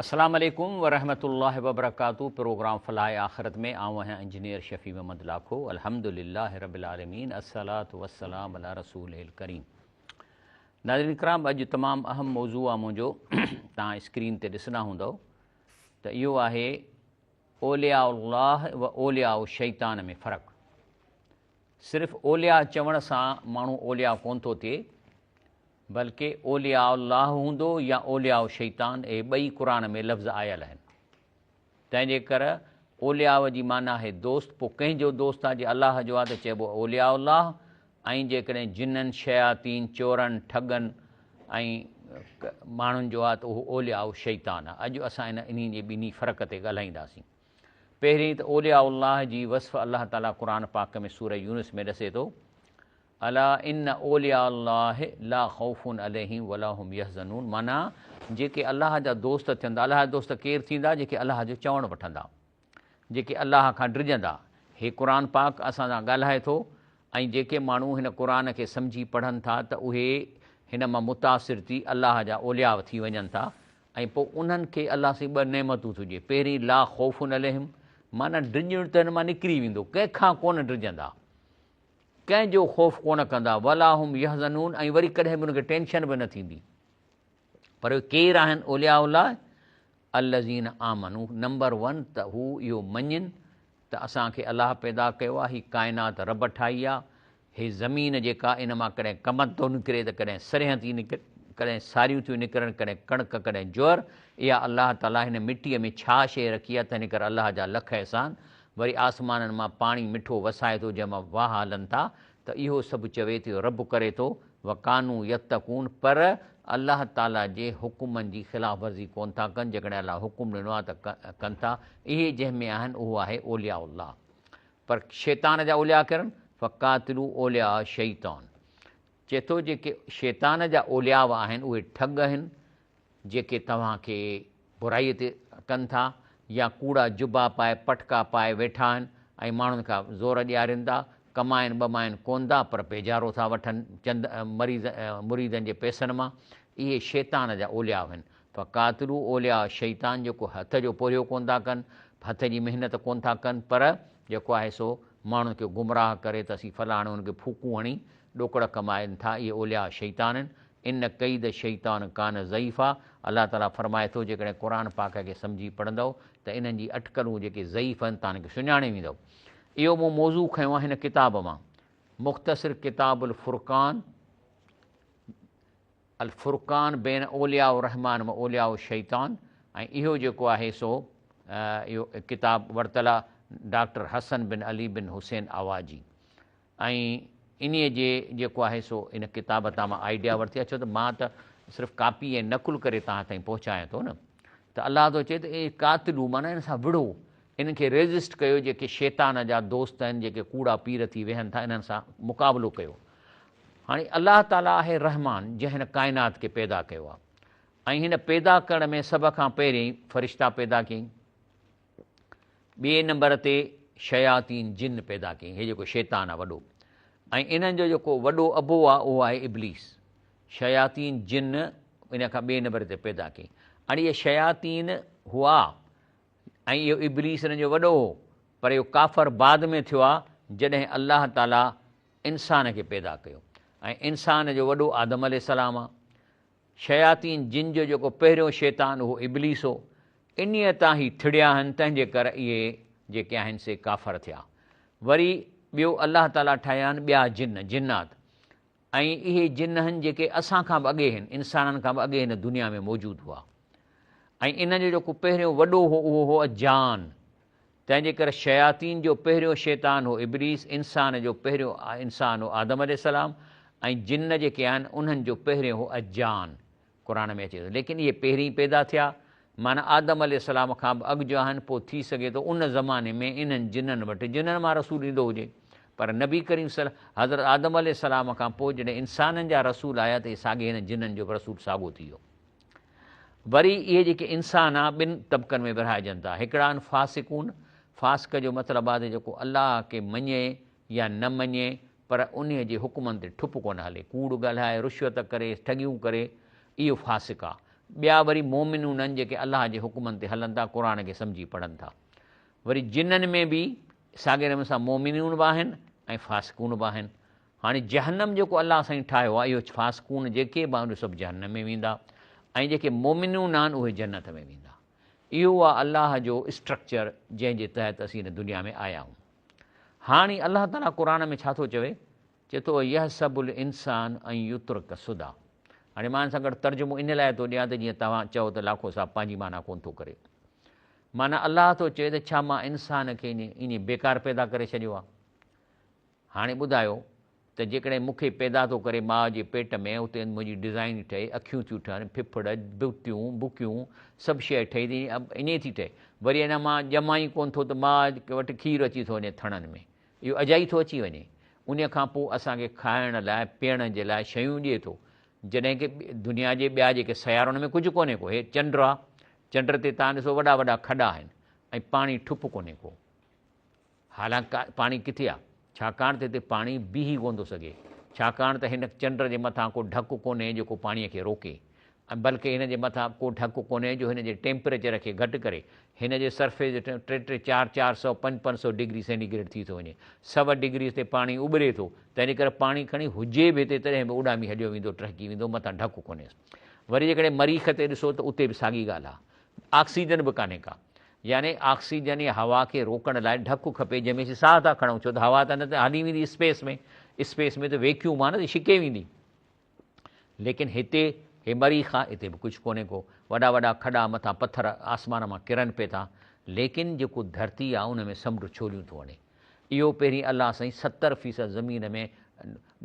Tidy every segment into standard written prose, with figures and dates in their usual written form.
السلام عليڪم ورحمة الله وبرڪاته پروگرام فلاح آخرت ۾ آئون آهيان انجنيئر شفيع محمد لاکو الحمدلله رب العالمين الصلوة والسلام علي رسوله الڪريم ناظرين ڪرام اڄ تمام اهم موضوع آ منهنجو تان اسڪرين تي ڏسندا هوندؤ ته اهو آهي اولياء الله و اولياء الشيطان ۾ فرق صرف اولياء چوڻ سان ماڻهو اولياء ڪونه ٿو ٿئي بلڪه اولياء الله هوندو يا اولياء شيطان اهي ٻئي قرآن ۾ لفظ آيل آهن. تنهن جي ڪر اولياء جي معنيٰ آهي دوست پوء ڪنهن جو دوست آهي جي الله جو آهي ته چئبو اولياء الله ۽ جيڪڏهن جنن، شياطين، چورن، ٺڳن ۽ ماڻهن جو آهي ته اهو اولياء شيطان آهي. اڄ اسان ان انهي جي ٻنهي فرق تي ڳالهائينداسين. پهرين ته اولياء الله جي وصف الله تعاليٰ قرآن پاڪ ۾ سورة يونس ۾ ڏسي ٿو. الا ان اولياء الله لا خوف عليهم ولا هم يحزنون معنيٰ جيڪي الله جا دوست ٿيندا، الله جا دوست ڪير ٿيندا؟ جيڪي الله جو چوڻ وٺندا، جيڪي الله کان ڊڄندا. هي قرآن پاڪ اسان سان ڳالهائي ٿو ۽ جيڪي ماڻهو هن قرآن کي سمجهي پڙهن ٿا ته اهي هن مان متاثر ٿي الله جا اولياء ٿي وڃن ٿا ۽ پوء انهن کي الله سائين ٻه نعمتون ٿو ڏئي، پهرين لا خوف عليهم معنيٰ ڊڄڻ ته هن مان نڪري ويندو، ڪنهن کان ڪونه ڊڄندا. ڪنهن جو خوف ڪونه ڪندا، ولا هم يحزنون ۽ وري ڪڏهن به انهن کي ٽينشن به نه ٿيندي. پر اهي ڪير آهن اولياء الله؟ الذين آمنوا نمبر ون ته هو اهو مڃين ته اسان کي الله پيدا ڪيو آهي، هي ڪائنات رب ٺاهي آهي، هي زمين جيڪا ان مان ڪڏهن ڪمند ٿو نڪري ته ڪڏهن سرينهن ٿي نڪري، ڪڏهن ساريون ٿيون نڪرن، ڪڏهن ڪڻڪ، ڪڏهن جوئر، اها الله تعاليٰ هن مٽيء ۾ ڇا شيء رکي آهي، تنهن ڪري الله جا لک احسان، وري آسمانن مان پاڻي مٺو وسائي ٿو جنهن مان واهه هلن ٿا ته اهو سڀ چوي ٿو رب ڪري ٿو وڪانو يتقون پر الله تعالي جي حڪمن جي خلاف ورزي ڪونه ٿا ڪن جيڪڏهن الله حڪم ڏنو آهي ته ڪن ٿا اهي جنهن ۾ آهن اهو آهي اولياء الله پر شيطان جا اولياء ڪير آهن فقاتلو اولياء الشيطان چئي ٿو جيڪي شيطان جا اولياء آهن اهي ٺڳ آهن جيڪي توهان کي برائيء تي ڪن ٿا يا ڪوڙا جبا پائي پٽڪا پائي ويٺا آهن ۽ ماڻهن کان زور ڏيارين ٿا، ڪمائن ٻمائن ڪونه ٿا پر پيجارو ٿا وٺن چند مريض مريدن جي پئسن مان، اهي شيطان جا اولياء آهن. فقاتلو اولياء الشيطان جيڪو هٿ جو پورهيو ڪونه ٿا ڪن، هٿ جي محنت ڪونه ٿا ڪن پر جيڪو آهي سو ماڻهن کي گمراهه ڪري ته اسين فلاڻي هن کي ڦوڪون هڻي ڏوڪڙ ڪمائن ٿا، اهي اولياء شيطان آهن. ان ڪيد الشيطان ڪان ضعيفا الله تعاليٰ فرمائي ٿو جيڪڏهن قرآن پاڪ کي سمجهي پڙهندؤ ته انهن جي اٽڪلون جيڪي ضعيف آهن تان کي سڃاڻي ويندؤ. اهو مون موضوع کنيو آهي هن ڪتاب مان مختصر ڪتاب الفرقان الفرقان بين اولياء الرحمان و اولياء الشيطان ۽ اهو جيڪو آهي سو اهو ڪتاب ورتل آهي ڊاڪٽر حسن بن علي بن حسين آواجي ۽ انهيء جي جيڪو آهي سو ان ڪتاب تان مان آئيڊيا ورتي آهي ڇو ته مان ته صرف ڪاپي ۽ نقل ڪري توهان تائين پهچايان ٿو نه ته الله ٿو چئي ته اي قاتلو معنيٰ ان سان وڙهو انهن کي ريزسٽ ڪيو جيڪي شيطان جا دوست آهن جيڪي ڪوڙا پير ٿي ويهن ٿا انهن سان مقابلو ڪيو هاڻي الله تعاليٰ آهي رحمان جنهن هن ڪائنات کي پيدا ڪيو آهي ۽ هن پيدا ڪرڻ ۾ سڀ کان پهرين فرشتا پيدا ڪيائين ٻئي نمبر تي شياطين جن پيدا ڪيائين، هي جيڪو شيطان آهي وڏو ۽ انهن جو جيڪو وڏو ابو آهي اهو آهي ابليس. شياطين جن ان کان ٻئي نمبر تي پيدا ڪيائين. هاڻي اهي شياطين هئا ۽ اهو ابليس انهن جو وڏو هو پر اهو ڪافر بعد ۾ ٿيو آهي جڏهن الله تعاليٰ انسان کي پيدا ڪيو ۽ انسان جو وڏو آدم عليه السلام آهي. شياطين جن جو جيڪو پهريون شيطان اهو ابليس هو، انهيء تان هي ٿڙيا آهن، تنهن جي ڪر اهي جيڪي آهن سي ڪافر ٿيا. وري ٻيو الله تعاليٰ ٺاهيا آهن ٻيا جن، جنات، ۽ اهي جن آهن جيڪي اسان کان به اڳي هن، انسانن کان به اڳي هن دنيا ۾ موجود هئا. ۽ انهن جو جيڪو پهريون وڏو هو اهو هو جان، تنهن جي ڪري شياطين جو پهريون شيطان هو ابليس، انسان جو پهريون انسان هو آدم عليه السلام ۽ جن جيڪي آهن انهن جو پهريون هو الجان، قرآن ۾ اچي ٿو، ليڪن اهي پهرين پيدا ٿيا، معنيٰ آدم عليه السلام کان به اڳ جو آهن، پوء ٿي سگهي ٿو ان زماني ۾ انهن جنن وٽ جنن مان رسول ايندو هجي، پر نبي ڪريم صلي حضرت آدم عليه السلام کان پوء جڏهن انسانن جا رسول آيا ته اهي ساڳي هن جنن جو به رسول ساڳو ٿي ويو. وري اهي جيڪي انسان آ ٻن طبقن ۾ ورهائجن ٿا، هڪڙا آهن فاسقون، فاسق جو مطلب آ ته جيڪو الله کي مڃي يا نه مڃي پر انهيء جي حڪمن تي ٺپ ڪونه هلي، ڪوڙ ڳالهائي، رشوت ڪري، ٺڳيون ڪري، اهو فاسق آ. ٻيا وري مؤمنون آهن جيڪي الله جي حڪمن تي هلن ٿا، قرآن کي سمجهي پڙهن ٿا. وري جنن ۾ به ساڳئي نموني سان مؤمنون به آهن ۽ فاسقون به آهن. هاڻي جهنم جيڪو الله سائين ٺاهيو آهي اهو فاسقون جيڪي به آهن اهي سڀ جهنم ۾ ويندا ۽ جيڪي مؤمنون آهن اهي جنت ۾ ويندا. اهو آهي الله جو اسٽرڪچر جنهن جي تحت اسين هن دنيا ۾ آيا آهيون. هاڻي الله تعاليٰ قرآن ۾ ڇا ٿو چوي؟ چئي ٿو يحسب الانسان ان يترڪ سديٰ. هاڻي مان ان سان گڏ ترجمو ان لاء ٿو ڏيان ته جيئن توهان چئو ته لاکو صاحب پنهنجي معنيٰ ڪونه ٿو ڪري. معنيٰ الله ٿو چئي ته ڇا مان انسان کي ائين بيڪار پيدا ڪري ڇڏيو آهي؟ هاڻي ٻڌايو ته جيڪڏهن مون کي پيدا ٿو ڪري ماء جي پيٽ ۾ اتي منهنجي ڊزائين ٺهي، اکيون ٿيون ٺهن، ڦڦڙ، بتيون، بڪيون، سڀ شيء ٺهي ٿي ائين ٿي ٺهي. وري اڃا مان ڄمان ئي ڪونه ٿو ته ماء وٽ کير اچي ٿو وڃي ٿڻن ۾. اهو اجائي ٿو اچي وڃي. انهيء کان پوء اسان کي کائڻ لاء، پيئڻ جي لاء شيون ڏئي ٿو. جڏهن ڪه دنيا جي ٻيا جيڪي سيارا ان ۾ ڪجهه ڪونهي ڪو. هي چنڊ آ، چنڊ تي توهان ڏسو وڏا وڏا کڏا آهن ۽ پاڻي ٺپ ڪونهي ڪو. حالانڪ پاڻي ڪٿي آ؟ ڇاڪاڻ ته هتي پاڻي بيهي ڪونه ٿو سگهي. ڇاڪاڻ ته هن چنڊ جي مٿان ڪو ڍڪ ڪونهي جيڪو پاڻيء کي روڪي. ۽ بلڪه هن جي مٿان ڪو ڍڪ ڪونهي جو هن جي ٽيمپريچر کي گهٽ ڪري. هن جي سرفيس جو ٽي ٽي چار چار سئو پنج پنج سئو ڊگري سينٽي گريڊ ٿي ٿو وڃي. سئو ڊگري تي پاڻي اٻري ٿو. تنهنجي ڪري پاڻي کڻي هجي به هتي تڏهن به اڏامي هليو ويندو ٽهڪي ويندو مٿان ڍڪ ڪونهيس. وري جيڪڏهن مريخ تي ڏسو ته اتي به ساڳي ڳالهه آهي. آڪسيجن به ڪانهي ڪا. يعني آڪسيجن يا هوا کي روڪڻ لاء ڍڪ کپي جنهن ۾ اسين ساهه ٿا کڻون ڇو ته هوا ته نه ته هلي ويندي اسپيس ۾. اسپيس ۾ ته ويڪيوم آهي نه ته ڇڪي ويندي. ليڪن هتي هي مريخ آ اتي به ڪجهه ڪونهي ڪو وڏا وڏا کڏا مٿان پٿر آسمان مان ڪرن پئي ٿا ليڪن جيڪو ڌرتي آ ان ۾ سمنڊ ڇوليون ٿو هڻي اهو پهرين الله سائين 70% زمين ۾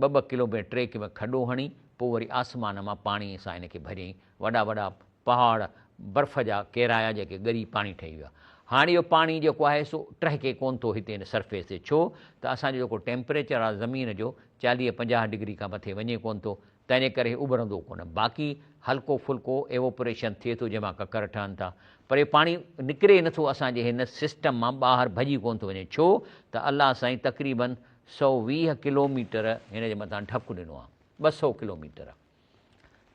ٻه ٻه ڪلوميٽر ٽي ڪلوميٽر کڏو هڻي پوء وري آسمان مان پاڻي سان ان کي ڀريائين وڏا وڏا پهاڙ برف جا ڪيرايا جيڪي ڳري پاڻي ٺهي ويا هاڻي اهو پاڻي جيڪو آهي سو ٽهڪي ڪونه ٿو هتي هن سرفيس تي ڇو ته اسان جو جيڪو ٽيمپريچر آهي زمين جو 40 50 ڊگري کان مٿي وڃي ڪونه ٿو تنهنجي ڪري هي اٻرندو ڪونه باقي هلڪو ڦلڪو ايوپوريشن ٿئي ٿو جنهن مان ڪڪر ٺهن ٿا پر اهو پاڻي نڪري نٿو اسان جي هن سسٽم مان ٻاهر ڀڄي ڪونه ٿو وڃي ڇو ته الله سائين تقريبن 120 ڪلوميٽر هن جي مٿان ڍڪ ڏنو آهي 200 ڪلوميٽر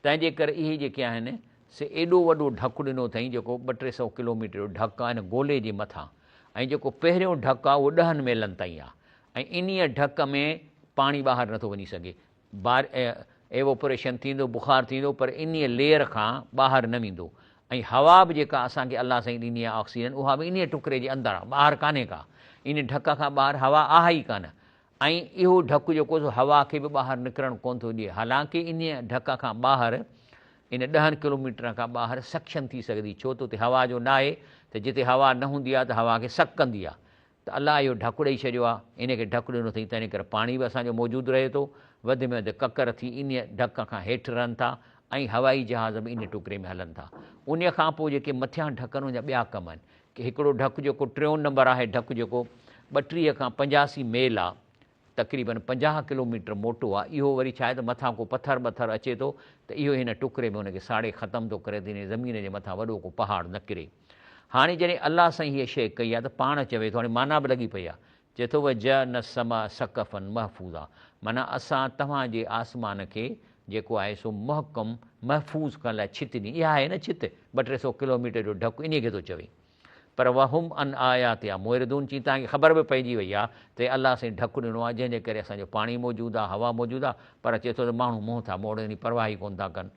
تنهن جي ڪري اهي جيڪي آهن سي ايڏو وڏو ڍڪ ڏنو اٿائين جيڪو ٻه ٽي سئو ڪلوميٽر جو ڍڪ آهي هن گولي جي مٿان ۽ جيڪو پهريون ڍڪ آهي اهو ڏهن ميلن تائين آهي ۽ انهيء ڍڪ ۾ پاڻي ٻاهر نٿو وڃي سگهي بار ايوپوريشن ٿيندو بخار ٿيندو پر انهيء ليئر کان ٻاهر نه ويندو ۽ هوا به جيڪا اسان کي الله سائين ڏني آهي آڪسيجن اها به انهيء ٽڪري جي اندر آهي ٻاهر ڪانهي ڪا ان ڍڪ کان ٻاهر هوا آهي ئي ڪانه ۽ اهو ڍڪ جيڪو سو هوا کي به ٻاهر نڪرڻ ڪونه ٿو ڏئي. حالانڪه انهيء ڍڪ کان ٻاهر، ان ڏهن ڪلوميٽرن کان ٻاهر سڪشن ٿي سگهندي، ڇو ته اتي هوا جو ناهي ته جتي هوا نه هوندي آهي ته هوا کي سڪ ڪندي آهي ته الله اهو ڍڪ ڏئي ڇڏيو آهي، ان کي ڍڪ ڏنو اٿئي تنهن ڪري پاڻي به اسان جو موجود رهي ٿو، وڌ ۾ وڌ ڪڪر ٿي انهيء ڍڪ کان هيٺ رهن ٿا ۽ هوائي جهاز به انهيء ٽڪري ۾ هلن ٿا. انهيء کان پوء جيڪي مٿيان ڍڪ آهن ان جا ٻيا ڪم آهن. هڪڙو ڍڪ جيڪو ٽيون نمبر آهي ڍڪ جيڪو 32 کان 85 ميل آ تقريبن 50 ڪلوميٽر موٽو آ اهو وري ڇا آهي ته مٿان ڪو پٿر ٻٿر اچي ٿو ته اهو هن ٽڪري ۾ ان کي ساڙي ختم ٿو ڪري ته هن زمين جي مٿان وڏو ڪو پهاڙ نه ڪري. هاڻي جڏهن الله سائين هيء شيء ڪئي آ ته پاڻ چوي ٿو هاڻي معنيٰ به لڳي پئي آ چئي ٿو وجعلنا السماء سقفا محفوظا معنيٰ اسان توهان جي آسمان کي جيڪو آهي سو محڪم محفوظ ڪرڻ لاء ڇت ڏني اها آهي نه ڇت ٻه ٽي سئو ڪلوميٽر جو ڍڪ انهيء کي ٿو چوي پر وهم عن آياتها معرضون چي توهان کي خبر به پئجي وئي آهي ته الله سائين ڍڪ ڏنو آهي جنهن جي ڪري اسان جو پاڻي موجود آهي هوا موجود آهي پر چئي ٿو ته ماڻهو منهن ٿا موڙن جي پرواهه ئي ڪونه ٿا ڪن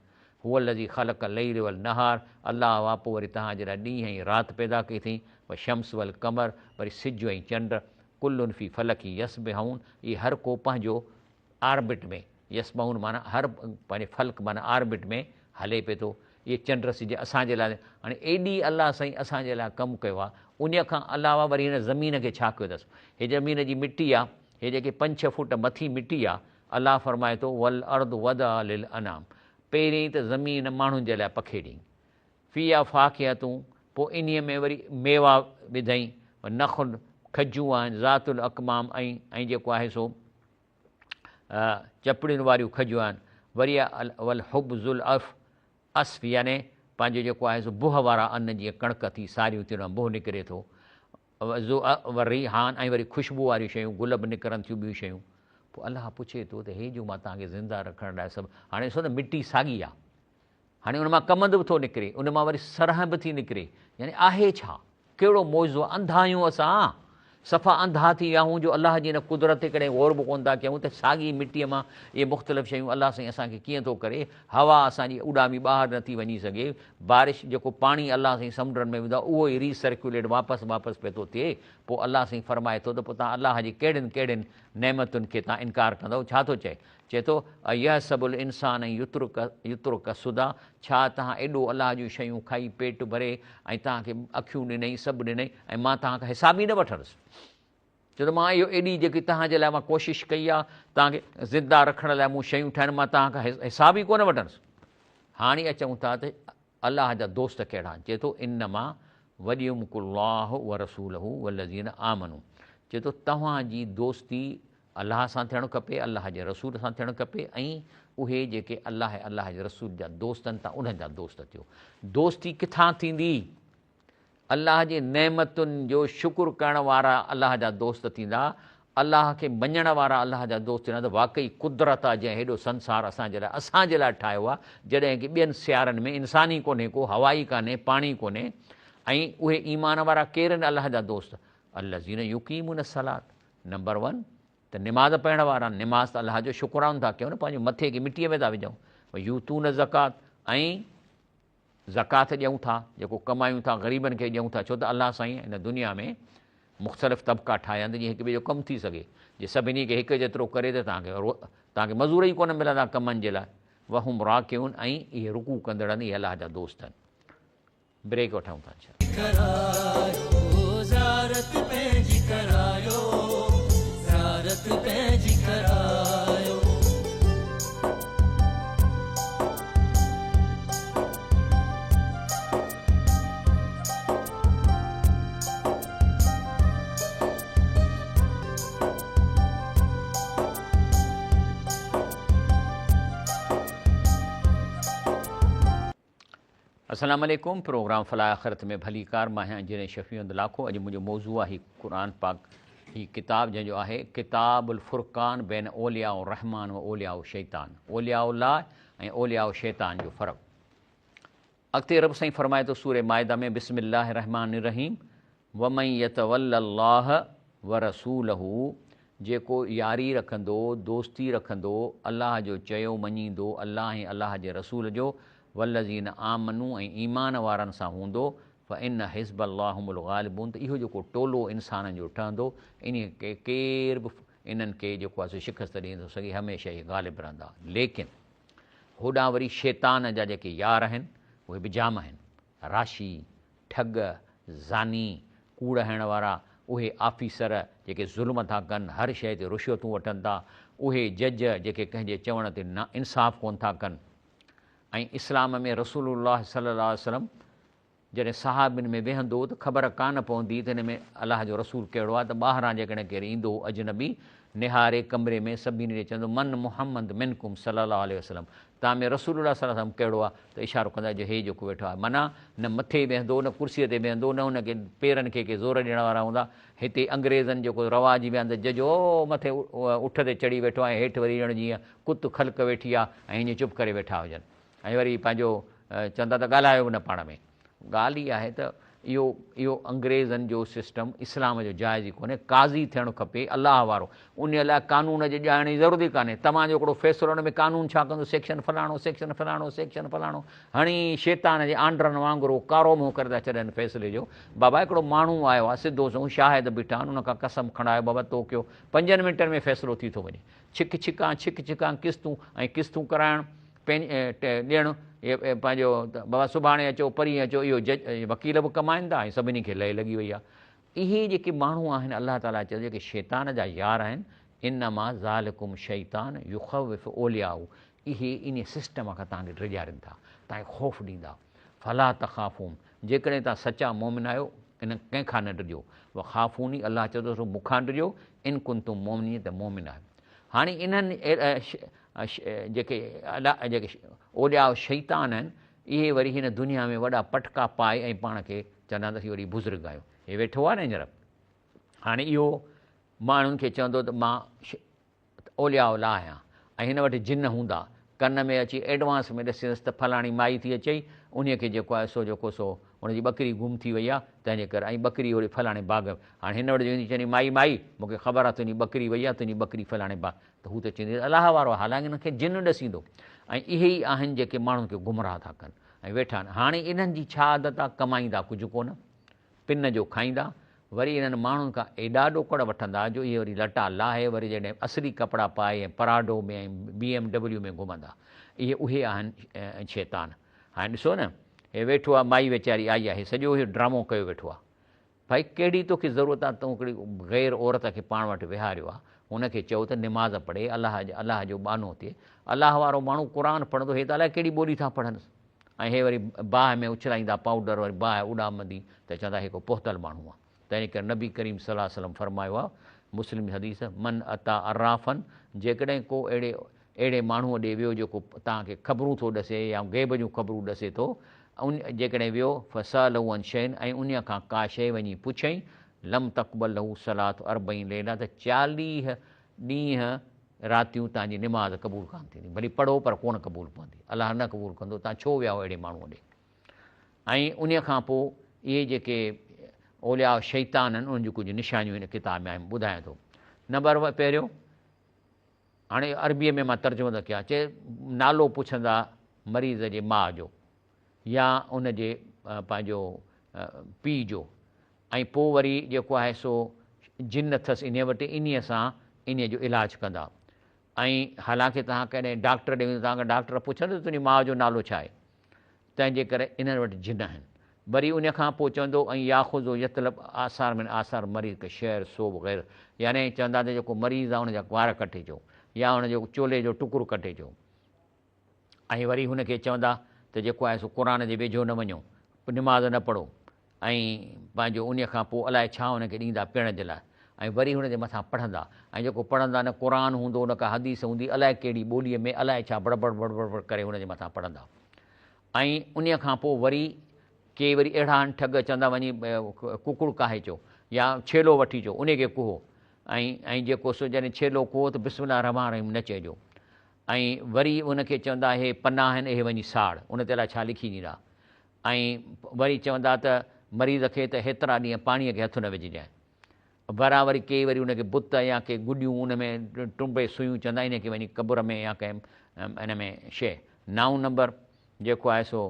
هو الذي خلق الليل والنهار الله اهو آهي پوء وري توهان جي لاء ڏينهن ۽ رات پيدا ڪئي اٿئي والشمس والقمر وري سج ۽ چنڊ ڪل في فلڪ يسبحون اهي هر ڪو پنهنجو آربٽ ۾ يسبحون معنيٰ هر پنهنجي فلڪ معنيٰ آربٽ ۾ هلي پئي ٿو اهي چنڊ سج اسان جي لاء هاڻي ايڏي الله سائين اسان جي لاء ڪم ڪيو آهي انهيء کان علاوه وري هن زمين کي ڇا ڪيو اٿس هي زمين جي مٽي آهي هي جيڪي پنج ڇهه فوٽ مٿي مٽي آهي الله فرمائي ٿو والارض وضعها للانام پهرين ته زمين ماڻهن جي لاء پکيڙيائين فيها فاڪهة پوء انهيء ۾ وري ميوا وڌائين ونخل کجون آهن ذات الاڪمام ۽ ۽ جيڪو آهي سو چپڙين واريون کجون آهن وري والحب ذو العف عصف يعني پنهنجو جيڪو آهي سو بهه وارا ان جيئن ڪڻڪ ٿي ساريون ٿيون ان مان بهه نڪري ٿو والريحان ۽ وري خوشبو واريون شيون گل به نڪرن ٿيون ٻيون شيون پوء الله پڇي ٿو ته هي جو مان توهان کي زنده رکڻ لاء سڀ هاڻي ڏسو نه مٽي ساڳي آهي هاڻي ان مان ڪمند به ٿو نڪري، ان مان وري سرهه به ٿي نڪري، يعني آهي ڇا؟ ڪهڙو معجزو آهي؟ انڌا آهيون اسان، صفا انڌا ٿي ويا آهيون جو الله جي ان قدرت تي ڪڏهن غور به ڪونه ٿا ڪيون ته ساڳي مٽيء مان اهي مختلف شيون الله سائين اسان کي ڪيئن ٿو ڪري، هوا اسان جي اڏامي ٻاهر نٿي وڃي سگهي، بارش جيڪو پاڻي الله سائين سمنڊن ۾ وڌو آهي اهو ئي ري سرڪيوليٽ واپس واپس پئي ٿو ٿئي، پوء الله سائين فرمائي ٿو ته پوء توهان الله جي ڪهڙين ڪهڙين نعمتن کي توهان انڪار ڪندؤ؟ ڇا ٿو چئي؟ چئي ٿو، ايحسب الانسان ان يترڪ سديٰ، ڇا توهان ايڏو الله جون شيون کائي پيٽ ڀري ۽ توهان کي اکيون ڏنئي سڀ ڏنئي ۽ مان توهان کان حساب ئي نه وٺندس. چئي ٿو مان اهو ايڏي جيڪي توهان جي لاء مان ڪوشش ڪئي آهي توهان کي زنده رکڻ لاء مون شيون ٺاهيون مان توهان کان حساب ئي ڪونه وٺندس. هاڻي اچون ٿا ته الله جا دوست ڪهڙا آهن؟ چئي ٿو انما وليڪم الله ورسوله والذين آمنوا چئي ٿو توهان جي دوستي الله سان ٿيڻ کپي، الله جي رسول سان ٿيڻ کپي ۽ اهي جيڪي الله ۽ الله جي رسول جا دوست آهن تان انهن جا دوست ٿيو. دوستي ڪٿان ٿيندي؟ الله جي نعمتن جو شڪر ڪرڻ وارا الله جا دوست ٿيندا، الله کي مڃڻ وارا الله جا دوست ٿيندا ته واقعي قدرت آهي جنهن هيڏو سنسار اسان جي لاء اسان جي لاء ٺاهيو آهي جڏهن ڪي ٻين سيارن ۾ انسان ئي ڪونهي ڪو هوا ئي ڪانهي پاڻي ڪونهي ۽ اهي ايمان وارا ڪير آهن الله جا دوست الذين يقيمون الصلاة نمبر ون ته نماز پڙهڻ وارا نماز ته الله جو شڪرانو ٿا ڪيون نه پنهنجو مٿي کي مٽيء ۾ ٿا وجهون ويوتون الزڪات ۽ زڪوات ڏيون ٿا جيڪو ڪمايون ٿا غريبن کي ڏيون ٿا ڇو ته الله سائين هن دنيا ۾ مختلف طبقا ٺاهيا آهن ته جيئن هڪ ٻئي جو ڪم ٿي سگهي جي سڀني کي هڪ جيترو ڪري ته توهان کي توهان کي مزور ئي ڪونه ملندا ڪمن جي لاء وهم راڪعون ۽ اهي رڪوع ڪندڙ آهن اهي الله جا دوست آهن بريڪ وٺون ٿا انشاء الله. ڪرايو زيارت پنهنجي ڪرايو زيارت پنهنجي ڪرايو. السلام عليڪم پروگرام فلاح آخرت ۾ ڀليڪار مان آهيان انجنيئر شفيع احمد لاکو اڄ منهنجو موضوع آهي قرآن پاڪ هي ڪتاب جنهن جو آهي ڪتاب الفرقان بين اولياء الرحمان و اولياء الشيطان اولياء الله ۽ اولياء الشيطان جو فرق اڳتي رب سائين فرمائي ٿو سوره مائده ۾ بسم الله الرحمن الرحيم ومن يتول الله ورسوله جيڪو ياري رکندو، دوستي رکندو، الله جو چيو مڃيندو، الله ۽ الله جي رسول جو، والذين آمنوا ۽ ايمان وارن سان هوندو، فان حزب الله هم الغالبون ته اهو جيڪو ٽولو انسانن جو ٺهندو، انهي کي ڪير به انهن کي جيڪو آهي سو شڪست ڏئي نٿو سگهي، هميشه اهي غالب رهندا. ليڪن هوڏانهن وري شيطان جا جيڪي يار آهن، اهي به جام آهن. راشي، ٺڳ، زاني، ڪوڙ هڻڻ وارا، اهي آفيسر جيڪي ظلم ٿا ڪن، هر شيء تي رشوتون وٺن ٿا، اهي جج جيڪي ڪنهن جي چوڻ تي نا انصاف ڪونه ٿا ڪن ۽ اسلام ۾ رسول الله صلي الله عليه وسلم جڏهن صحابين ۾ ويهندو هو ته خبر ڪانه پوندي هئي ته هن ۾ الله جو رسول ڪهڙو آهي ته ٻاهران جيڪڏهن ڪير ايندو هو اجنبي نهاري ڪمري ۾ سڀني ڏي چوندو من محمد منڪم صلي الله عليه وسلم توهان ۾ رسول الله صلي الله عليه وسلم ڪهڙو آهي ته اشارو ڪندا جو هي جيڪو ويٺو آهي معنيٰ نه مٿي ويهندو نه ڪرسيء تي ويهندو نه هن کي پيرن کي ڪي زور ڏيڻ وارا هوندا هتي انگريزن جيڪو رواج ويا ته جج او مٿي اٺ تي چڙهي ويٺو آهي ۽ هيٺ وري ڄڻ جيئن ڪت خلق ويٺي آهي ۽ ائين چپ ڪري ويٺا هجن ۽ وري پنهنجو چوندا ته ڳالهايو به نه پاڻ ۾. ڳالهه اها آهي ته اهو اهو انگريزن جو سسٽم اسلام جو جائز ئي ڪونهي، قاضي ٿيڻ کپي الله وارو، انهيء لاء قانون جي ڄاڻڻ جي ضرورت ئي ڪانهي، توهان جو هڪڙو فيصلو ان ۾ قانون ڇا ڪندو سيڪشن فلاڻو سيڪشن فلاڻو سيڪشن فلاڻو هڻي شيطان جي آنڊرن وانگر اهو ڪارو منهن ڪري ٿا ڇڏين فيصلي جو، بابا هڪڙو ماڻهو آيو آهي سڌو سنئون شاهد بيٺا آهن ان کان قسم کڻايو بابا تو ڪيو پنجن منٽن ۾ فيصلو ٿي ٿو وڃي ڇڪ ڇڪان ڇڪ ڇڪان قسطون ۽ قسطون ڪرائڻ ڏيڻ پنهنجو بابا سڀاڻي اچو پرينء اچو اهو جج وڪيل به ڪمائن ٿا ۽ سڀني کي لئي لڳي وئي آهي اهي جيڪي ماڻهو آهن الله تعاليٰ چيو جيڪي شيطان جا يار آهن انما ذالڪم شيطان يخوف اولياءه اهي انهي سسٽم کان توهان کي ڊيڄارين ٿا توهان کي خوف ڏيندا فلا تخافوهم جيڪڏهن توهان سچا مؤمن آهيو ان ڪنهن کان نه ڊڄو وخافوني الله چوي ٿو مون کان ڊڄو ان ڪنتم مؤمنين ته مؤمن آهيو هاڻي انهن جيڪي جيڪي اولياء شيطان آهن اهي وري هن دنيا ۾ وڏا پٽڪا پائي ۽ پاڻ کي چوندا آهن ته اسين وري بزرگ آهيون هي ويٺو آهي نه هينئر هاڻي اهو ماڻهن کي چوندو ته مان اولياء الله آهيان ۽ هن وٽ جن هوندا. ڪن ۾ اچي ايڊوانس ۾ ڏسينس ته فلاڻي مائي ٿي اچئي، انهيء کي جيڪو آهي سو جيڪو سو ان جي ٻڪري گم ٿي وئي آهي، تنهن جي ڪري ۽ ٻڪري هوڏي فلاڻي باغ ۾. هاڻي هن وٽ جو ايندي چوندي مائي مائي، مون کي خبر آهي تنهنجي ٻڪري وئي آهي، تنهنجي ٻڪري فلاڻي باغ. ته هو ته چوندي ته الله وارو آهي، حالانڪه هن کي جن ڏسيندو. ۽ اهي ئي آهن جيڪي ماڻهن کي گمراهه ٿا ڪن ۽ ويٺا آهن. هاڻي انهن جي ڇا عادت آهي، ڪمائيندا ڪجهه ڪونه. پن جو کائيندا، وري انهن ماڻهن کان ايڏا ڏوڪڙ وٺندا جو اهي وري لٽا لاهي وري جڏهن اصلي ڪپڙا پائي ۽ پراڊو ۾ ۽ بي ايم ڊبليو ۾ گهمندا. اهي اهي آهن شيطان. هاڻي ڏسو نه هي ويٺو آهي مائي ويچاري آئي آهي سڄو اهو ڊرامو ڪيو ويٺو آهي. ڀائي ڪهڙي توکي ضرورت آهي تون هڪڙي غير عورت کي پاڻ وٽ ويهاريو آهي هن کي چئو ته نماز پڙهي الله الله جو ٻانهو ٿئي. الله وارو ماڻهو قرآن پڙهندو هي ته الائي ڪهڙي ٻولي ٿا پڙهنس. ۽ هي وري باهه ۾ اڇلائيندا پائوڊر وري باهه اڏامندي ته چوندا هي ڪو پهتل ماڻهو آهي تنهن ڪري نبي ڪريم صلي الله عليه وسلم فرمايو آهي مسلم جي حديث من اتيٰ عرافا جيڪڏهن ڪو اهڙي اهڙي ماڻهوء ڏي ويو جيڪو توهان کي خبرون ٿو ڏسي يا غيب جون خبرون ڏسي ٿو ان جيڪڏهن ويو فسأله عن شيء ۽ انهيء کان ڪا شيء وڃي پڇئين لم تقبل له صلاة اربعين ليلة ته 40 ڏينهن راتيون توهان جي نماز قبول ڪانه ٿيندي، ڀلي پڙهو پر ڪونه قبول پوندي، الله نه قبول ڪندو، توهان ڇو ويا آهيو اهڙي ماڻهوء ڏي؟ ۽ انهيء کان پوء اهي جيڪي اولياء شيطان آهن، انهن جون ڪجهه نشانيون هن ڪتاب ۾ آهن، ٻڌايان ٿو. نمبر پهريون، هاڻي عربيء ۾ مان ترجمو ٿو ڪيان، چي نالو پڇندا مريض جي ماء جو يا ان جي پنهنجو پيء جو، ۽ پوء وري جيڪو آهي سو جن اٿس انهيء وٽ، انهيء سان انهيء جو علاج ڪندا. ۽ حالانڪه توهان ڪڏهن ڊاڪٽر ڏي ويندو، توهان کان ڊاڪٽر پڇندو ته تنهنجي ماء جو نالو ڇا آهي؟ تنهن جي ڪري انهن وٽ جن آهن. وري انهيء کان پوء چوندو، ۽ ياخذ يطلب آثار من آثار مريض ڪشعر ثوب غيره يعني چوندا ته جيڪو مريض آهي ان جا وار ڪٽي اچو يا ان جو چولي جو ٽڪر ڪٽي اچو. ۽ وري هن کي چوندا ته جيڪو آهي سو قرآن جي ويجهو نه وڃو، نماز نه پڙهو ۽ پنهنجو انهيء کان پوء الائي ڇا هن کي ڏيندا پيئڻ جي لاء ۽ وري هن جي مٿان پڙهندا ۽ جيڪو پڙهندا نه قرآن هوندو نه ڪا حديث هوندي الائي ڪهڙي ٻوليء ۾ الائي ڇا بڙبڙ بڙبڙ ڪري هن جي مٿان پڙهندا ۽ انهيء کان پوء وري ڪي وري اهڙا آهن ٺڳ چوندا وڃي ڪڪڙ ڪاهي اچو يا ڇيلو وٺي اچو انهيء کي ڪهو ۽ ۽ جيڪو سو جڏهن ڇيلو ڪهو ته بسم الله الرحمٰن الرحيم نه چئجو ۽ وري ان کي چوندا اهي پنا آهن اهي وڃي ساڙ، ان تي الائي ڇا لکي ڏيندا ۽ وري چوندا ته مريض کي ته هيترا ڏينهن پاڻيء کي هٿ نه وجهجانء. ورا وري ڪي وري ان کي بت يا ڪي گڏيون ان ۾ ٽنبي سويون چوندا انهي کي وڃي قبر ۾ يا ڪنهن ان ۾ شيء. نائون نمبر جيڪو آهي سو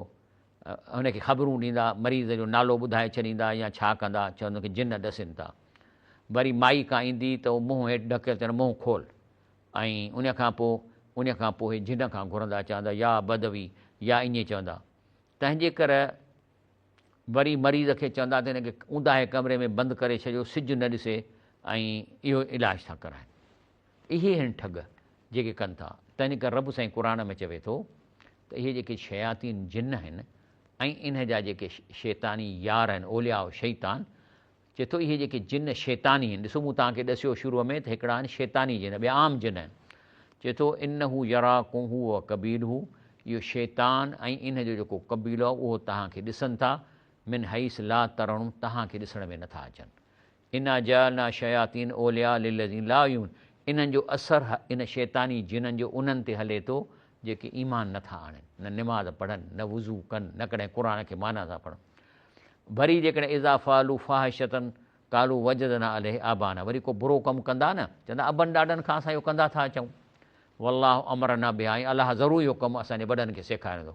هن کي خبرون ڏيندا، مريض جو نالو ٻڌائي ڇڏيندا يا ڇا ڪندا، چوندا ان کي جن ڏسين ٿا. وري مائي ڪا ايندي ته منهن هيٺ ڍڪيل چوندا منهن کول. ۽ ان کان پوء ان کان پوء جن کان گهرندا چوندا يا بدوي يا ائين چوندا تنهنجي ڪر وري مريض کي چوندا ته هن کي اونداهي ڪمري ۾ بند ڪري ڇڏيو سج نه ڏسي ۽ اهو علاج ٿا ڪرائن اهي آهن ٺڳ جيڪي ڪن ٿا تنهنجي ڪر رب سائين قرآن ۾ چوي ٿو ته اهي جيڪي شياطين جن آهن ۽ ان جا جيڪي شيطاني يار آهن اولياء شيطان چئي ٿو اهي جيڪي جن شيطاني آهن، ڏسو مون توهان کي ڏسيو شروع ۾ ته هڪڙا آهن شيطاني جن ٻيا عام جن آهن. چئي ٿو انه يراڪم هو وقبيله اهو شيطان ۽ ان جو جيڪو قبيلو آهي اهو توهان کي ڏسن ٿا، من حيث لا ترونهم توهان کي ڏسڻ ۾ نٿا اچن. انا جعلنا الشياطين اولياء للذين لا يؤمنون انهن جو اثر ان شيطاني جنن جو انهن تي هلي ٿو جيڪي ايمان نٿا آڻين، نه نماز پڙهن، نه وضو ڪن، نه ڪڏهن قرآن کي معنيٰ سان پڙهن. وري جيڪڏهن اذا فعلوا فاحشة قالوا وجدنا عليه آباءنا وري ڪو برو ڪم ڪندا نه چوندا ابن ڏاڏن کان اسان اهو ڪندا ٿا اچون والله امرنا بها ۽ الله ضرور اهو ڪم اسان جي وڏن کي سيکاريندو.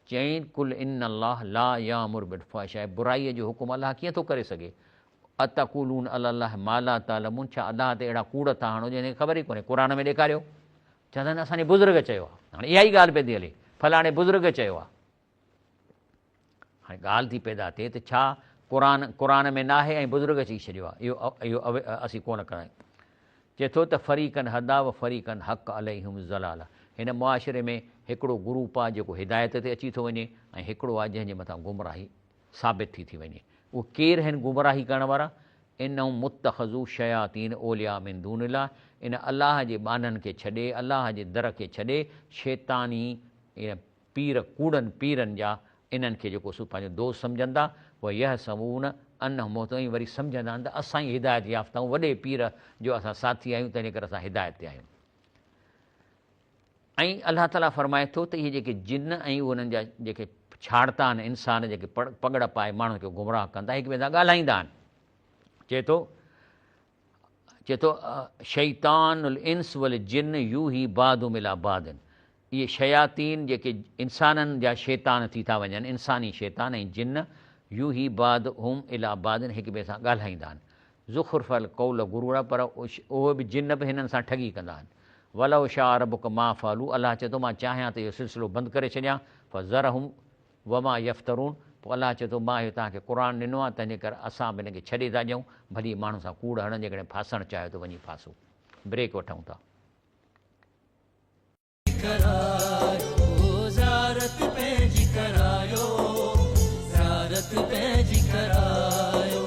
چيائين قل ان الله لا يامر بالفحشاء برائيء جو حڪم الله ڪيئن ٿو ڪري سگهي؟ اتقولون علي الله ما لا تعلمون ڇا الله تي اهڙا ڪوڙ ٿا هڻو جنهن کي خبر ئي ڪونهي قرآن ۾ ڏيکاريو چوندا آهن اسان جي بزرگ چيو آهي هاڻي اها ئي ڳالهه پئي ٿي هلي فلاڻي بزرگ چيو آهي. هاڻي ڳالهه ٿي پيدا ٿئي ته ڇا قرآن قرآن ۾ ناهي ۽ بزرگ چئي ڇڏيو آهي اهو اهو اسين ڪونه ڪرايون. چئي ٿو ته فريقا هديٰ و فريقا حق عليهم الضلاله هن معاشري ۾ هڪڙو گروپ آهي جيڪو هدايت تي اچي ٿو وڃي ۽ هڪڙو آهي جنهن جي مٿان گمراهي ثابت ٿي ٿي وڃي. اهي ڪير آهن گمراهي ڪرڻ وارا؟ انهم متخذو شياطين اولياء من دون الله ان الله جي ٻانهن کي ڇڏي الله جي در کي ڇڏي شيطاني پير ڪوڙن پيرن جا انهن کي جيڪو سو پنهنجو دوست سمجهن ٿا، ويحسبون انهم مهتدون ۽ وري سمجهندا آهن ته اسان ئي هدايت يافته آهيون، وڏي پير جو اسان ساٿي آهيون تنهنجي ڪري اسان هدايت تي آهيون. ۽ الله تعاليٰ فرمائي ٿو ته اهي جيڪي جن ۽ انهن جا جيڪي ڇاڙتا آهن انسان جيڪي پڳڙ پائي ماڻهن کي گمراهه ڪن ٿا هڪ ٻئي سان ڳالهائيندا آهن. چئي ٿو چئي ٿو شيطان الانس والجن يوحي بعضهم الي بعض اهي شياطين جيڪي انسانن جا شيطان ٿي ٿا وڃن انساني شيطان ۽ جن يوحي بعضهم الي بعض هڪ ٻئي سان ڳالهائيندا آهن زخرف القول غرورا پر اهي به جن به هنن سان ٺڳي ڪندا آهن. ولو شاء ربک ما فعلوا الله چئي ٿو مان چاهيان ته اهو سلسلو بند ڪري ڇڏيان فذرهم وما يفترون پوء الله چئي ٿو مان اهو توهان کي قرآن ڏنو آهي تنهنجي ڪري اسان به هن کي ڇڏي ٿا ڏيون ڀلي ماڻهن سان ڪوڙ هڻن جيڪڏهن ڦاسڻ چاهيو ته وڃي ڦاسو. بريڪ وٺون ٿا. ڪرايو زيارت پنهنجي ڪرايو زيارت پنهنجي ڪرايو.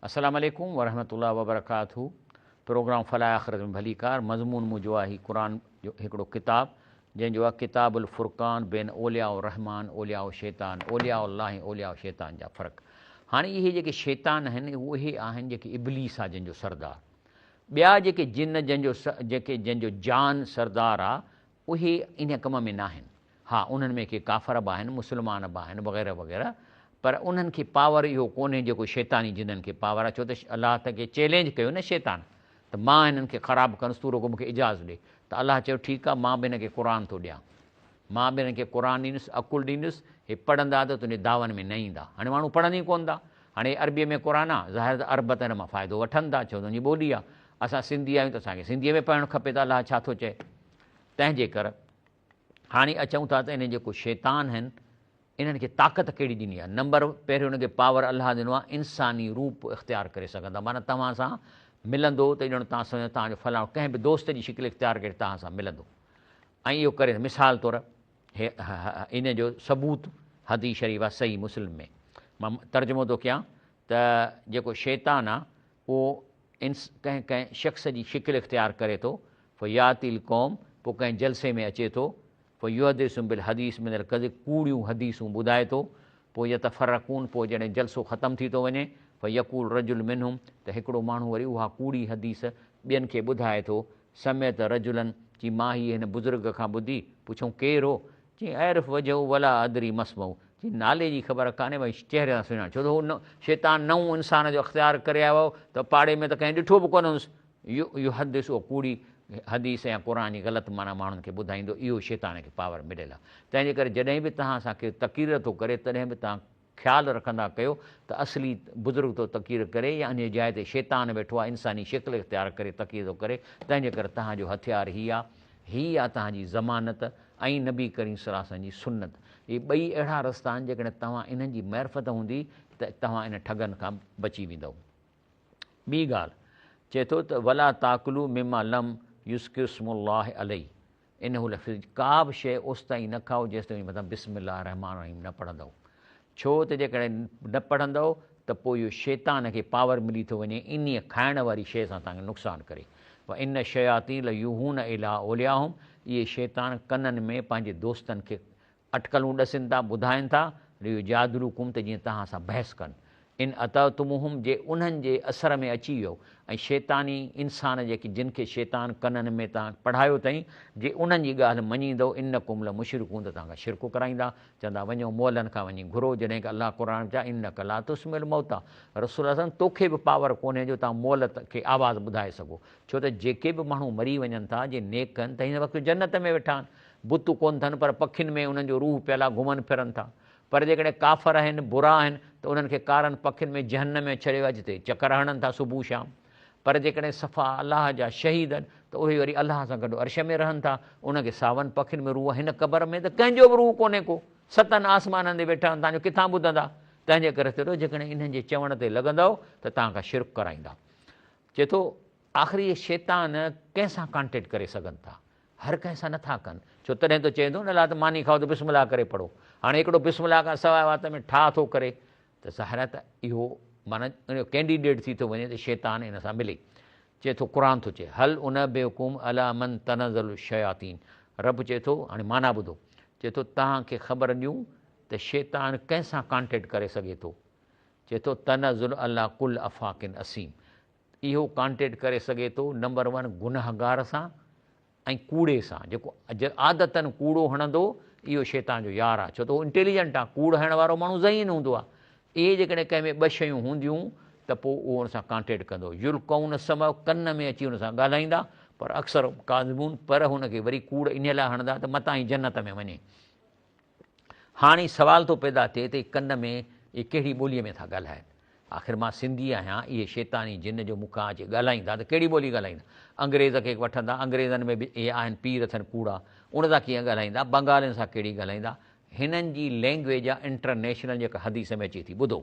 السلام عليڪم ورحمة الله وبرڪاته پروگرام فلاح آخرت ۾ ڀليڪار مضمون منهنجو آهي هي قرآن جو هڪڙو ڪتاب جنهن جو آهي ڪتاب الفرقان بين اولياء الرحمان اولياء الشيطان اولياء الله ۽ اولياء الشيطان جا فرق هاڻي اهي جيڪي شيطان آهن اهي آهن جيڪي ابليس آهي جنهن جو سردار ٻيا جيڪي جن جنهن جو جيڪي جنهن جو جان سردار آهي اهي انهي ڪم ۾ ناهن. ها انهن ۾ ڪي ڪافر به آهن، مسلمان به آهن وغيره وغيره پر انهن کي پاور اهو ڪونهي جيڪو شيطاني جنن کي پاور آهي ڇو ته الله ته کي چئلينج ڪيو نه شيطان ته مان هنن کي خراب ڪندس تون رڳو مونکي اجازت ڏي ته الله چيو ٺيڪ آهي مان به هن کي قرآن ٿو ڏيان مان به هنن کي قرآن ڏيندس عقل ڏيندس هي پڙهندا ته تنهنجي دعون ۾ نه ايندا هاڻي ماڻهو پڙهن ئي ڪونه ٿا هاڻي عربيء ۾ قرآن آهي ظاهر ته عرب ته هن مان فائدو وٺن ٿا ڇو ته ان جي ٻولي آهي اسان سنڌي آهيون ته اسان کي سنڌيء ۾ پڙهڻ کپي ته الله ڇا ٿو چئي تنهن جي ڪر هاڻي اچون ٿا ته انهن جيڪو شيطان آهن انهن کي طاقت ڪهڙي ڏني آهي نمبر پهريون انهن کي پاور الله ڏنو آهي انساني روپ اختيار ڪري سگهندا معنيٰ توهان سان ملندو ته ڄڻ توهان سمجهو توهان جو فلاڻو ڪنهن به دوست جي شڪل اختيار ڪري توهان سان ملندو ۽ اهو ڪري مثال طور ان جو ثبوت حديث شريف آهي صحيح مسلم ۾ مان ترجمو ٿو ڪيان ته جيڪو شيطان آهي اهو انس ڪنهن ڪنهن شخص جي شڪل اختيار ڪري ٿو، فياتي القوم، پوء ڪنهن جلسي ۾ اچي ٿو، فيحدثهم بالحديث من الڪذب، ڪوڙيون حديثون ٻڌائي ٿو، پوء يتفرقون، پوء جڏهن جلسو ختم ٿي ٿو وڃي، فيقول رجل منهم، ته هڪڙو ماڻهو وري اها ڪوڙي حديث ٻين کي ٻڌائي ٿو، سمعت رجلا، چي مان هيء هن بزرگ کان ٻڌي، پڇيائون ڪير هو؟ چيائين اعرف وجهه ولا ادري ما اسمه، چيائين نالي جي خبر ڪانهي ڀائي چهري سان سڃاڻ ڇو ته هو شيطان نئون انسان جو اختيار ڪري آيو هو ته پاڙي ۾ ته ڪنهن ڏٺو به ڪونه هوندس يحدث اهو ڪوڙي حديث يا قرآن جي غلط معنيٰ ماڻهن کي ٻڌائيندو اهو شيطان کي پاور مليل آهي تنهن جي ڪري جڏهن به توهان سان ڪير تقرير ٿو ڪري تڏهن به توهان خيال رکندا ڪيو ته اصلي بزرگ ٿو تقرير ڪري يا انهيء جاء تي شيطان ويٺو آهي انساني شڪل اختيار ڪري تقرير ٿو ڪري، تنهن جي ڪري توهان جو هٿيار هي آهي، هي آهي توهان جي ضمانت ۽ نبي ڪريم صلي الله عليه وسلم جي سنت. اهي ٻئي اهڙا رستا آهن جيڪڏهن توهان انهن جي معرفت هوندي ته توهان انهن ٺڳن کان بچي ويندؤ. ٻي ڳالهه چئي ٿو ته ولا تاڪلوا مما لم يذڪر اسم الله عليه انه لفسق ڪا به شيء اوستائين نه کائو جيستائين ان مٿان بسم الله الرحمٰن الرحيم نه پڙهندؤ ڇو ته جيڪڏهن نه پڙهندؤ ته پوء اهو شيطان کي پاور ملي ٿو وڃي انهيء کائڻ واري شيء سان توهان کي نقصان ڪري وان الشياطين ليوحون الي اولياهم اهي شيطان ڪنن ۾ پنهنجي دوستن کي اٽڪلون ڏسين ٿا، ٻڌائين ٿا، ليجادلوڪم ته جيئن توهان سان بحث ڪن. ان اطعتموهم جي انهن جي اثر ۾ اچي ويؤ ۽ شيطاني انسان جيڪي جن کي شيطان ڪنن ۾ توهان پڙهايو اٿئين جي انهن جي ڳالهه مڃيندؤ انڪم لمشرڪون ته توهان کان شرڪ ڪرائيندا چوندا وڃو مئلن کان وڃي گهرو جڏهن ڪه الله قرآن ۾ چيو انڪ لا تسمع الموتيٰ رسول الله صلعم توکي به پاور ڪونهي جو توهان مئل کي آواز ٻڌائي سگهو ڇو ته جيڪي به ماڻهو مري وڃن ٿا جي نيڪ آهن ته هن وقت جنت ۾ ويٺا آهن بت ڪونه ٿن پر پکين ۾ انهن جو روح پيل آهي گهمن ڦرن ٿا. پر جيڪڏهن ڪافر آهن، برا آهن ته انهن کي ڪارن پکين ۾ جهنم ۾ ڇڏيو آهي جتي چڪر هڻن ٿا صبح شام. پر جيڪڏهن صفا الله جا شهيد آهن ته اهي وري الله سان گڏ عرش ۾ رهن ٿا، انهن کي ساون پکين ۾ روح آهي. هن قبر ۾ ته ڪنهن جو به روح ڪونهي ڪو. ستن آسمانن تي ويٺا آهن تان جو ڪٿان ٻڌندا. تنهن جي ڪري ٿيو جيڪڏهن انهن جي چوڻ تي لڳندؤ ته توهان کان شرڪ ڪرائيندا. چئي ٿو آخر اهي شيطان ڪنهن سان ڪانٽيڪٽ ڪري سگهن ٿا؟ هر ڪنهن سان نٿا ڪن، ڇو تڏهن ته چئي ٿو نه الله ته ماني کائو ته بسم الله ڪري پڙهو. هاڻي هڪڙو بسم الله کان سواء وات ۾ ٺاهه ٿو ڪري ته ظاهر آهي ته اهو معنيٰ ان جو ڪينڊيڊيٽ ٿي ٿو وڃي ته شيطان ان سان ملي. چئي ٿو قرآن ٿو چئي، هل انبئڪم علي من تنزل الشياطين رب چئي ٿو، هاڻي معنيٰ ٻڌو، چئي ٿو توهان کي خبر ڏيون ته شيطان ڪنهن سان ڪانٽيڪٽ ڪري سگهي ٿو؟ چئي ٿو تنزل علي ڪل افاڪ اثيم اهو ڪانٽيڪٽ ڪري سگهي ٿو نمبر ون گنهگار سان ۽ ڪوڙي سان، جيڪو عادتن ڪوڙو هڻندو اهو شيطان جو يار آهي، ڇو ته اهو انٽيليجنٽ آهي، ڪوڙ هڻڻ وارو ماڻهو ذهين هوندو آهي. اهي جيڪڏهن ڪنهن ۾ ٻه شيون هونديون ته پوء اهو ان سان ڪانٽيڪٽ ڪندو. يلقون السمع ڪن ۾ اچي ان سان ڳالهائيندا پر اڪثر ڪاذبون پر هن کي وري ڪوڙ انهيء لاء هڻندا ته متان هي جنت ۾ وڃي. هاڻي سوال ٿو پيدا ٿئي ته ڪن ۾ اهي ڪهڙي ٻوليء ۾ ٿا ڳالهائن؟ آخر مان سنڌي آهيان، اهي شيطاني جن جو مون کان اچي ڳالهائيندا ته ڪهڙي ٻولي ڳالهائيندا؟ انگريز کي وٺندا، انگريزن ۾ به اهي آهن پير اٿن ڪوڙا، ان سان ڪيئن ڳالهائيندا؟ بنگالين سان ڪهڙي ڳالهائيندا؟ هنن جي لينگويج آهي انٽرنيشنل جيڪا حديث ۾ اچي ٿي. ٻڌو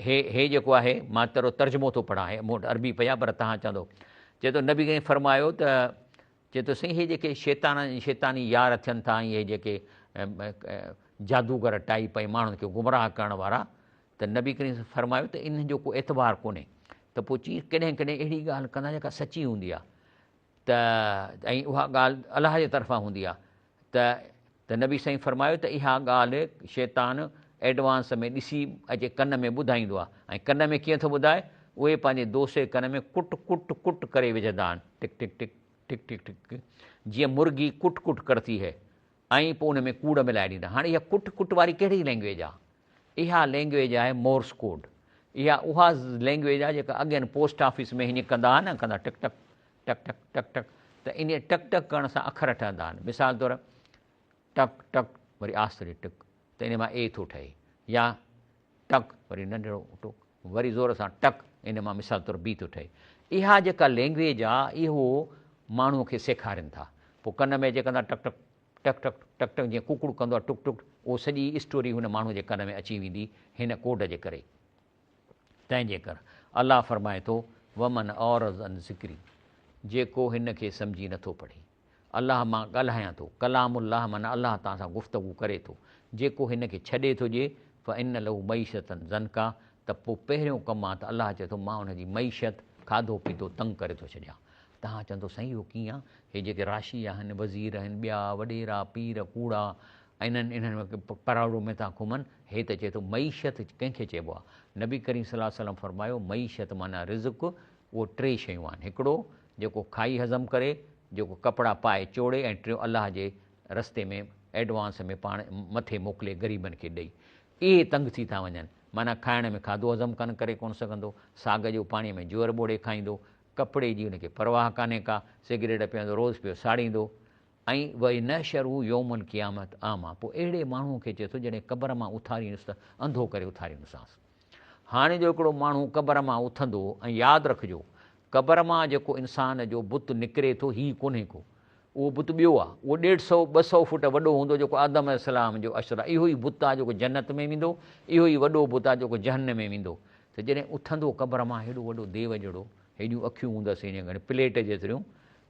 هي هي جيڪو آهي مان ترو ترجمو ٿو پڙهان، هي مون وٽ عربي پئي آهي پر توهان چوندو چئي ٿو نبي ڪريم فرمايو ته چئي ٿو سائين هي جيڪي شيطان شيطاني يار ٿين ٿا ۽ هي جيڪي جادوگر ٽائيپ ۽ ماڻهن کي گمراهه ڪرڻ وارا ته نبي ڪريم صلي فرمايو ته انهن جو ڪو اعتبار ڪونهي ته پوء چي ڪڏهن ڪڏهن اهڙي ڳالهه ڪندا جيڪا سچي هوندي آهي ته ۽ اها ڳالهه الله جي طرفان هوندي آهي ته ته نبي سائين فرمايو ته اها ڳالهه شيطان ايڊوانس ۾ ڏسي اچي ڪن ۾ ٻڌائيندو آهي ۽ ڪن ۾ ڪيئن ٿو ٻڌائي اهي پنهنجي دوست جي ڪن ۾ ڪٽ ڪٽ ڪٽ ڪري وجهندا آهن ٽڪ ٽڪ ٽڪ ٽڪ ٽڪ ٽڪ جيئن مرغي ڪٽ ڪٽ ڪرتي هي ۽ پوء ان ۾ ڪوڙ ملائي ڏيندا هاڻي اها ڪٽ ڪٽ واري ڪهڙي لينگويج آهي اها لينگويج آهي مورس ڪوڊ اها اها لينگويج آهي جيڪا اڳين پوسٽ آفيس ۾ هيئن ڪندا هئا نه ڪندا ٽڪ ٽڪ ٽڪ ٽڪ ٽڪ ٽڪ ته انهيء ٽڪ ٽڪ ڪرڻ سان اکر ٺهندا آهن. مثال طور ٽڪ ٽڪ وري آستري ٽڪ ته ان مان اي ٿو ٺهي يا ٽڪ وري ننڍڙو ٽڪ وري زور سان ٽڪ ان مان مثال طور بي ٿو ٺهي. اها جيڪا لينگويج آ اهو ماڻهوء کي سيکارين ٿا. پوء ڪن ۾ اچي ڪندا ٽڪ ٽڪ ٽڪ ٽڪ ٽڪ ٽڪ جيئن ڪڪڙ ڪندو آ ٽڪ ٽڪ اهو سڄي اسٽوري هن ماڻهوء جي ڪن ۾ اچي ويندي هن ڪوڊ جي ڪري. تنهن جي ڪر الله فرمائي ٿو، ومن اعرض عن ذڪري جيڪو هن کي سمجهي نٿو پڙهي. الله مان ڳالهايان ٿو، ڪلام الله معنيٰ الله توهان سان گفتگو ڪري ٿو، جيڪو هن کي ڇڏي ٿو ڏئي، فان له معيشة ضنڪا ته پوء پهريون ڪم آ ته الله چئي ٿو مان ان جي معيشت، کاڌو پيتو، تنگ ڪري ٿو ڇڏيان. توهان چوندو سائين اهو ڪيئن آ؟ هي جيڪي راشي آهن، وزير آهن، ٻيا وڏيرا، پير، ڪوڙا، انهن انهن پراڙو ۾ ٿا گهمن، هي ته چئي ٿو معيشت ڪنهن کي چئبو آهي؟ نبي ڪريم صلي الله عليه وسلم فرمايو معيشت معنيٰ رزق، اهو ٽي شيون آهن، هڪڙو جيڪو کائي هضم ڪري، جيڪو ڪپڙا پائي چوڙي ۽ ٽيون الله جي رستي ۾ ايڊوانس ۾ پاڻ مٿي موڪلي غريبن کي ڏئي. اهي تنگ ٿي ٿا وڃن، معنيٰ کائڻ ۾ کاڌو هضم ڪن ڪري ڪونه سگهندو، ساڳ جو پاڻي ۾ جوئر ٻوڙي کائيندو، ڪپڙي جي ان کي پرواهه ڪانهي ڪا، سگريٽ پيئندو روز پيو ساڙيندو، ۽ ونحشره يوم القيامة اعميٰ پوء اهڙي ماڻهوء کي چئي ٿو جڏهن قبر مان اٿارينس ته انڌو ڪري اٿاريندوسانس. هاڻي جو هڪڙو ماڻهو قبر مان اٿندو ۽ ياد رکجو قبر مان جيڪو انسان جو بت نڪري ٿو هي ڪونهي ڪو اهو بت ٻيو آهي اهو ڏيڍ سئو ٻه سئو فوٽ وڏو هوندو جيڪو آدم عليه السلام جو اشر آهي اهو ئي بت آهي جيڪو جنت ۾ ويندو اهو ئي وڏو بت آهي جيڪو جهنم ۾ ويندو ته جڏهن اٿندو قبر مان هيڏو وڏو ديو جهڙو هيڏيون اکيون هوندس هيئن گهڻي پليٽ جيتريون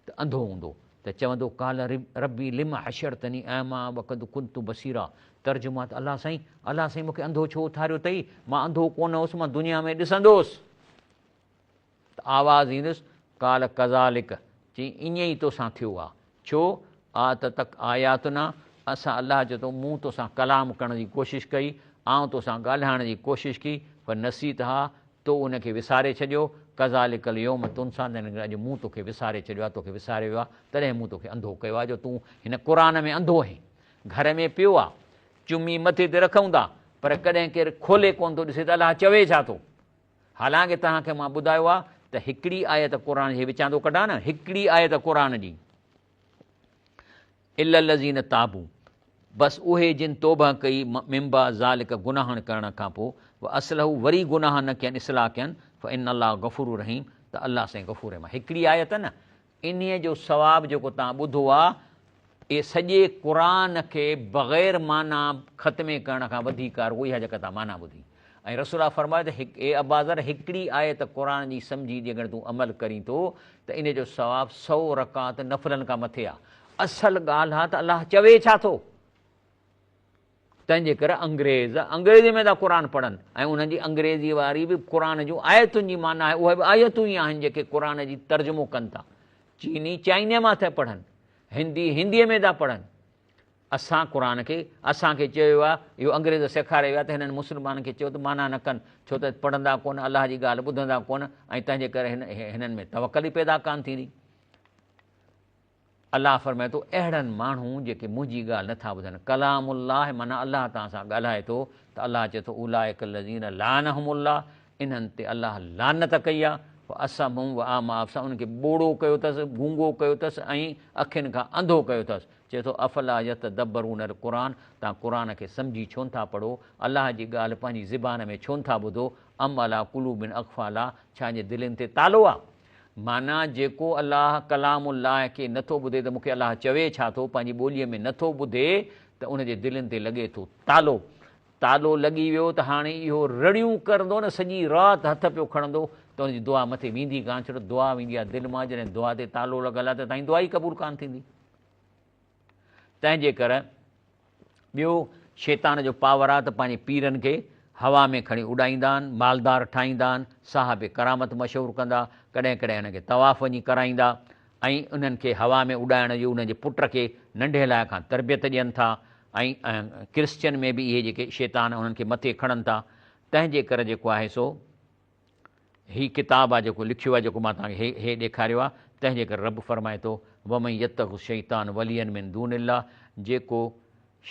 ته انڌو هوندو ته چوندو قال ربي لم حشرتني اعميٰ وقد ڪنت بصيرا ترجمه ته الله سائين الله سائين مون کي انڌو ڇو اٿاريو اٿئي مان انڌو ڪونه هوس مان دنيا ۾ ڏسندو هوس ته آواز ايندس قال ڪذالڪ چي ائين ئي توسان ٿيو آ ڇو آتتڪ آياتنا اسان الله چئي ٿو مون توسان ڪلام ڪرڻ جي ڪوشش ڪئي آئون توسان ڳالهائڻ جي ڪوشش ڪئي فنسيتها تو ان کي وساري ڇڏيو، ڪذالک اليوم تنسيٰ تنهن ڪري اڄ مون توکي وساري ڇڏيو آهي، توکي وساريو ويو آهي، تڏهن مون توکي انڌو ڪيو آهي جو تون هن قرآن ۾ انڌو آهين. گهر ۾ پيو آ، چمي مٿي تي رکون ٿا، پر ڪڏهن ڪير کولي ڪونه ٿو ڏسي ته الله چوي ڇا ٿو. حالانڪه توهان کي مان ٻڌايو آهي ته هڪڙي آيت قرآن جي وچان ٿو ڪڍان نه، هڪڙي آيت قرآن جي. الا الذين تابوا بس اهي جن توبه ڪئي من بعد ذلک گناهن ڪرڻ کان پوء واصلحوا وري گناهه نه ڪين اصلاح ڪين فان الله غفور رحيم ته الله سائين غفور رحيم آهي هڪڙي آيت نه انهيء جو ثواب جيڪو توهان ٻڌو آ اهي سڄي قرآن کي بغير معنيٰ ختمي ڪرڻ کان وڌيڪ آ رڳو اها جيڪا توهان معنيٰ ٻڌي ۽ رسول الله فرمايو ته اي اباذر هڪڙي آيت قرآن جي سمجهي جيڪڏهن تون عمل ڪرين ٿو ته ان جو ثواب سئو رڪعت نفلن کان مٿي آ. اصل ڳالهه آ ته الله چوي ڇا ٿو؟ تنهن جي ڪري انگريز انگريزي ۾ ٿا قرآن پڙهن ۽ انهن جي انگريزي واري به قرآن جون آيتن جي معنيٰ آهي، اهي به آيتون ئي آهن جيڪي قرآن جي ترجمو ڪن ٿا. چيني چائني مان ٿا پڙهن، هندي هنديء ۾ ٿا پڙهن. اسان قرآن کي اسان کي چيو ويو آهي، اهو انگريز سيکاري ويا ته هنن مسلمانن کي چئو ته معنيٰ نه ڪن، ڇو ته پڙهندا ڪونه، الله جي ڳالهه ٻڌندا ڪونه ۽ تنهن جي ڪري هنن ۾ توڪل ئي پيدا ڪانه ٿيندي. الله فرمائي ٿو، اهڙن ماڻهو جيڪي منهنجي ڳالهه نه ٿا ٻڌن، ڪلام الله معنيٰ الله توهان سان ڳالهائي ٿو ته الله چئي ٿو اولئک الذين لعنهم الله انهن تي الله لعنت ڪئي آهي، فاصمهم واعمي ابصارهم انهن کي ٻوڙو ڪيو اٿس، گونگو ڪيو اٿس ۽ اکين کان انڌو ڪيو اٿس. چئي ٿو افلا يتدبرون القرآن توهان قرآن کي سمجهي ڇونه ٿا پڙهو، الله جي ڳالهه پنهنجي زبان ۾ ڇونه ٿا ٻڌو، ام علي قلوب اقفالها ڇا ان جي دلين تي تالو آهي؟ معنيٰ جيڪو الله ڪلام الله کي نه ٿو ٻڌي ته مون کي الله چوي ڇا ٿو، پنهنجي ٻوليء ۾ نه ٿو ٻڌي ته ان جي دلين تي لڳي ٿو تالو. تالو لڳي ويو ته هاڻي اهو رڙيون ڪرندو نه سڄي رات هٿ پيو کڻندو ته ان جي دعا مٿي ويندي ڪانه ڇو ته دعا ويندي آهي دل مان جڏهن دعا تي تالو لڳل آهي ته تائين دعا ئي قبول ڪانه ٿيندي. تنهن جي ڪري ٻيو شيطان جو پاور آ ته پنهنجي پيرن کي هوا ۾ کڻي اڏائيندا آهن، مالدار ٺاهيندا آهن، صاحب ڪرامت مشهور ڪندا، ڪڏهن ڪڏهن انهن کي طواف وڃي ڪرائيندا ۽ انهن کي هوا ۾ اڏائڻ جي انهن جي پٽ کي ننڍي لاء کان تربيت ڏين ٿا ۽ ڪرسچن ۾ به اهي جيڪي شيطان انهن کي مٿي کڻن ٿا تنهن جي ڪري جيڪو آهي سو هي ڪتاب آ جيڪو لکيو آ جيڪو مان توهان کي هي هي ڏيکاريو آ تنهن جي ڪري رب فرمائي ٿو ومن يتخذ الشيطان وليا من دون الله جيڪو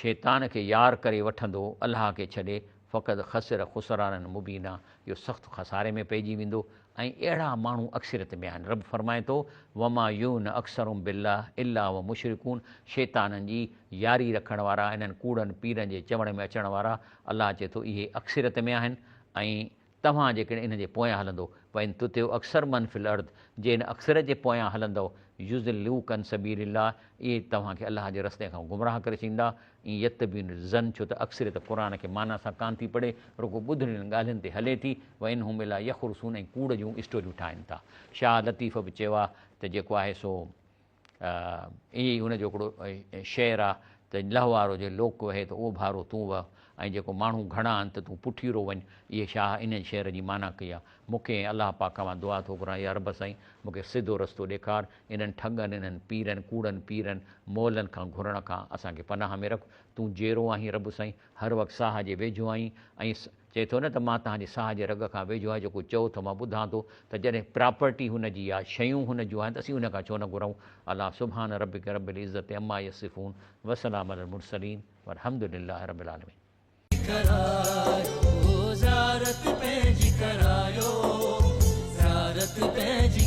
شيطان کي يار ڪري وٺندو الله کي ڇڏي فقد خسر خسرانا مبينا اهو سخت خساري ۾ پئجي ويندو ۽ اهڙا ماڻهو اڪثريت ۾ آهن رب فرمائي ٿو وما يؤمن اڪثرهم بالله الا وهم مشرڪون شيطانن جي ياري رکڻ وارا انهن ڪوڙن پيرن جي چوڻ ۾ اچڻ وارا الله چئي ٿو اهي اڪثريت ۾ آهن ۽ توهان جيڪڏهن انهن جي پويان هلندو، وان تطع اڪثر من في الارض، جي ان اڪثريت جي پويان هلندؤ، يضلوک عن سبيل الله، اهي توهان کي الله جي رستي کان گمراهه ڪري ڇڏيندا، ان يتبعون الظن، ڇو ته اڪثريت قرآن کي معنيٰ سان ڪانه ٿي پڙهي، رڳو ٻڌڻين ڳالهين تي هلي ٿي، وان هم الا يخرصون ۽ ڪوڙ جون اسٽوريون ٺاهين ٿا. شاهه لطيف به چيو آهي ته جيڪو آهي سو ائين ئي هن جو هڪڙو شعر آ ته لهوارو جي لوڪ وهي ته اوڀارو تون وهه ۽ جيڪو ماڻهو گهڻا آهن ته تون پٺيرو وڃ. اهي شاهه انهن شعر جي معنيٰ ڪئي آ. مون کي ۽ الله پاڪ کان مان دعا ٿو گهران يا رب سائين مون کي سڌو رستو ڏيکار، انهن ٺڳن، انهن پيرن، ڪوڙن پيرن، مولن کان گهرڻ کان اسان کي پناهه ۾ رک. تون جيئرو آهين رب سائين، هر وقت ساهه جي ويجهو آهين ۽ چئي ٿو نه ته مان توهان جي ساهه جي رڳ کان ويجهو آهيان جيڪو چئو ٿو مان ٻڌان ٿو ته جڏهن پراپرٽي هن جي آهي شيون هن جون آهن ته اسين ان کان ڇو نه گهرون الله سبحان ربک رب العزت عما يصفون وسلام علي المرسلين والحمد لله رب العالمين. ڪرايو زيارت پنهنجي ڪرايو زيارت پنهنجي.